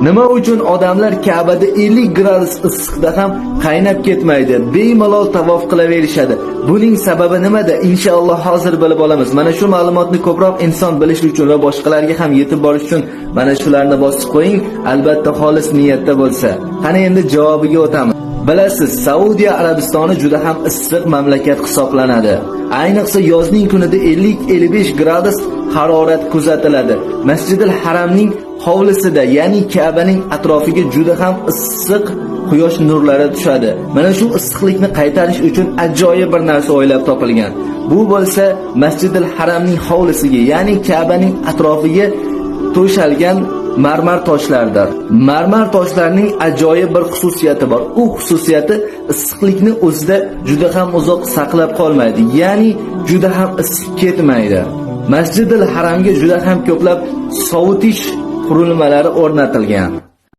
Nima uchun odamlar Ka'bada 50 gradus issiqda ham qaynab ketmaydi, bemalol tavof qilaverishadi? Buning sababi nimada? Inshaalloh hozir bilib olamiz. Mana shu ma'lumotni ko'proq inson bilishi uchun va boshqalarga ham yetib borish uchun mana shularni bosib qo'ying, albatta xolis niyatda bo'lsa. Qani endi javobiga o'tamiz. Bilasiz, Saudiya Arabistoni juda ham issiq mamlakat hisoblanadi. Ayniqsa yozning kunida 50-55 gradus harorat kuzatiladi. Masjidil Haramning hovlisida, ya'ni Ka'baning atrofiga juda ham issiq quyosh nurlari tushadi. Mana shu issiqlikni qaytarish uchun ajoyib bir narsa o'ylab topilgan. Bu bo'lsa Masjidil Haramning hovlisiga, ya'ni Ka'baning atrofiga to'shalgan marmar toshlardir. Marmar toshlarning ajoyib bir xususiyati bor. U xususiyati issiqlikni o'zida juda ham uzoq saqlab qolmaydi, ya'ni juda ham issiq ketmaydi. Masjidil Haramga juda ham ko'plab sovutish qurilmalari o'rnatilgan.